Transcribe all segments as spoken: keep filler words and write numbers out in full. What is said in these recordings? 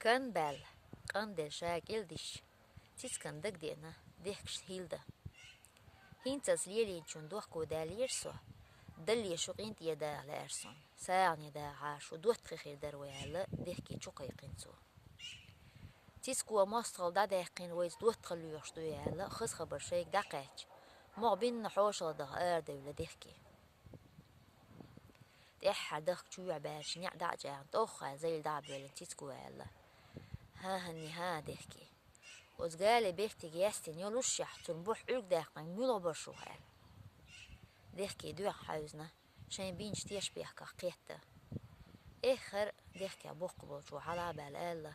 Кан баьлла, къандел ша кӀелдиш, цицкан дагадеана дехкаш хилда. ХӀинцалц лелийначун дохко даьллера со, далле шу къинтӀера даха лаьара сона, сагӀане даха шу доттагӀий хир дара вай аьлла, дехке чу кхайкхина цо. Цицко мостагӀал дӀадаьккхина вайца доттагӀал лоьхуш ду аьлла, хаза хабар шайга дӀакхаьчча, могӀа бинна хьошалгӀа даха арадевлла дехке. ТӀеххьара дахка чу баьрча неӀ дӀа а чӀагӀна, тӀоххьа зайла дӀа а боьллина Цицко аьлла: «ХӀан-хӀанне хӀан, дехке. Оцу гали бертига яьстина йолушшехь, цунна бухь Ӏуьрг даьккхинарг муьлха бара шух?» — аьлла. Дехке дуьхьа хьаьвзина, шайн бинчу тешбехках кхетта. Эххар дехкех боккха болчо хьала а баьлла аьлла: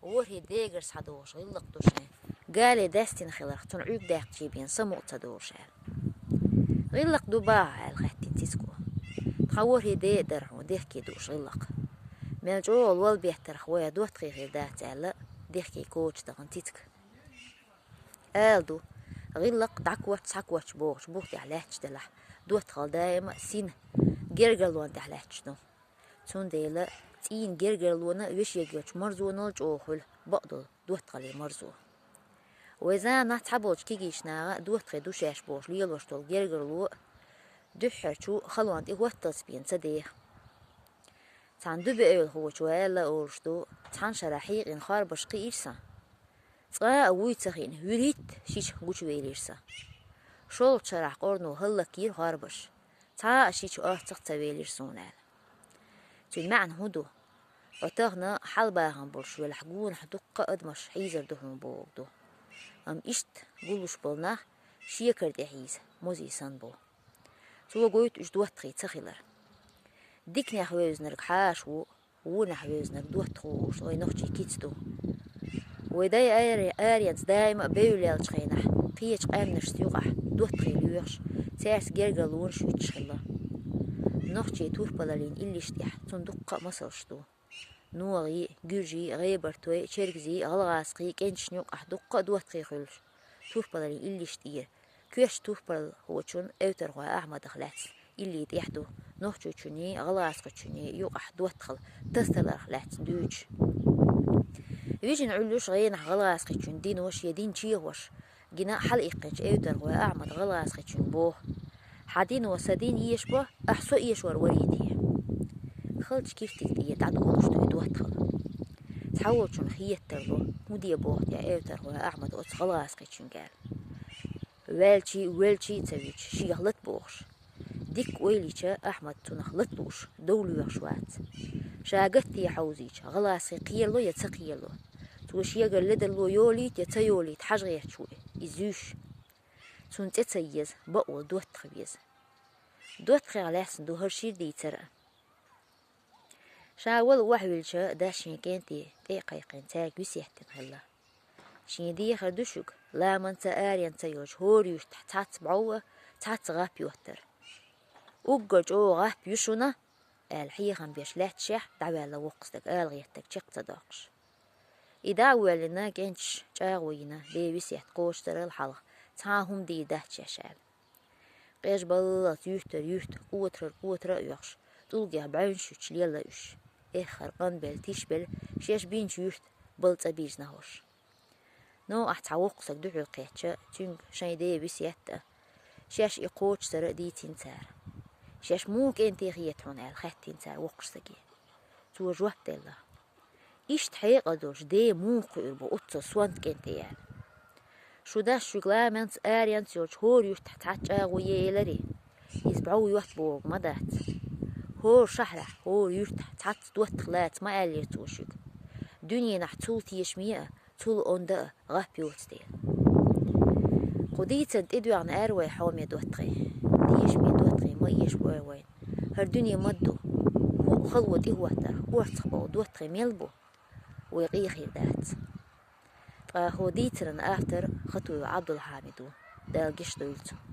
«ВорхӀе дегара схьадогӀуш гӀиллакх ду шайн. Гали даьстина хиларх, цунна Ӏуьрг даьккхича бен самукъа ца долуш», — аьлла. «ГӀиллакх ду бахьа?» — аьлла хаьттина Цицко. «Тхан ворхӀе де а дара хьуна дехке дууш гӀиллакх. Мел чӀогӀа лол беттарх вай доттагӀий хир дац», — аьлла, дехке коча дахана Цицка. Ала ду, гӀиллакх дӀакоча, схьакоча бохучу бух тӀехь лаьтташ делахь, доттагӀал даима а сина, гергарлонна тӀехь лаьтташ ду. Цундела цӀийнан гергарлонан а, вешега йолчу марзонал а чӀогӀа хуьлу бакъдолу доттагӀаллин марзо. Вай заманахь цхьаболчу кегийчу наха доттагӀий ду шаьш бохуш лелош долу гергарло а дуьххьарчу халонна тӀе хӀотталц бен ца деха. Цхьана дуьбеэвлахочо аьлла олуш ду, цхьана шарахь хьийкъина хорбаш кхиира сан. Цкъа а вуй ца хиъна, вуьрхӀитта шича гучувелира сан. ШолгӀачу шарахь къорно хӀаллакйира хорбаш. Цхьа а шича орцах ца велира суна аьлла. Цуьнан маьӀна хӀун ду? Хьо тахана хьалабахам болуш велахь, гонах дуккха а адамаш хьийзар ду хьуна бохург ду. Амма иштта гуллуш болу нах шекара тӀе хьийза, музий санна бу. Цо гойту уьш доттагӀий ца хилар. Диканехь вевзинарг хьаша ву, вонехь вевзинарг доттагӀа ву уьш вай нохчийн кица ду. Вай дай ари-, аренца даима а бевлла яьллачу хенахь, кхечу къаьмнашца юкъахь доттагӀий лоьхуш, цаьрца гергарлонаш юьттуш хилла. Нохчийн турпалаллин иллиш тӀехь цунна дуккха а масалш ду. НогӀий, гуьржий, гӀебартой, чергазий, гӀалгӀазкхий кӀенташна юкъахь дуккха а доттагӀий хуьлуш, турпалаллин иллиш тӀера, коьртачу турпалхочун Эвтархой Ахьмадах лаьцна илли тӀехь ду, нохчочунний, гӀалгӀазкхочунний юкъахь доттагӀал тасадаларх лаьцна дуьйцуш. Вижина Ӏуьллуш гӀенахь гӀалгӀазкхочун динош я дин чехош гина хьалаиккхинчу Эвтархой Ахьмада гӀалгӀазкхочуьнга боху: «Хьан дино сан дин эшабо, ахь со эшор варий те?» Халчу киртиг тӀера дӀадолуш ду и доттагӀал. Цхьаволчунна хетар ло, хӀун де боху те Эвтархой Ахьмада оцу гӀалгӀазкхочуьнга аьлла. Ваьлчий, воьлчий а ца вуьтуш, шех лата бохуш. Дикка ойла йича, Ахьмад цунах лата лууш, дов лоьхуш вац. Ша гатте хьовзийча, гӀалгӀазкхий кхерало я ца кхерало, цо шегара ледарло йолийта я ца йолийта хьажа гӀерташ ву иза зуьйш. Цунна цӀе ца еза, бакъволу доттагӀа веза. ДоттагӀех лаьцна ду хӀара шира дийцар а. Ша вала охьавиллича, дас шен кӀентий тӀе а кхайкхина, цаьрга весет дина хилла. Шен дехар ду шуьга, ламанца а, аренца а йолчу хӀора юьртахь цхьацца бӀов а, цхьацца гӀап йоттар. «Уггар чӀогӀа гӀап ю шуна», — аьлла, хьехам беш лаьтташехь дӀаваьлла воккха стаг, ала гӀеттарг чекх ца доккхуш. И дӀа а воьллина, кӀенташа чӀагӀо йина, бен весет кхочушдарал хьалха, цхьа а хӀума дийр дац шаьш аьлла. Къежбаллалц юьртара юьрт, кӀотарара кӀотара а оьхуш, тӀулгех бӀаьвнаш юьттуш лелла уьш. Эххар къанбелла, тишбелла, шаьш бинчу юьрта балла цӀа бирзина хӀорш. НогӀахь цхьа воккха стаг дуьхьал кхетча, цуьнга шайн ден весет а, шаьш и кхочушдар а дийцина цара. «Шаьш муха кӀентий хета хьуна?» — аьлла, хаьттина цара воккхачу стаге. Цо жоп делла: «Иштта хьекъал долуш ден муха кхуьур бу оццул сонта кӀентий?» — аьлла. «Шун дас шуьга ламанца, аренца йолчу хӀора юьртахь цхьацца чӀагӀо е эларий? Иза бӀов йотта бохург ма дац. ХӀора шахьарахь, хӀора юьртахь цхьацца доттагӀа лаца ма аьллера цо шуьга. Дуьненахь цул тешаме а, цул онда а гӀап йоцу дела». Кху дийцарна тӀедоьгӀна аьлла вай, хьоме доттагӀий. Тешаме доттагӀий ма эшабо вайна. ХӀара дуьне ма-дду. ХӀуъа хало тӀехӀоттарх орцах бовла доттагӀий мел бу? Вай къен хир дац. Ткъа хӀокху дийцаран автор Хатуев Ӏабдулхьамид ву, Дала гечдойла цунна.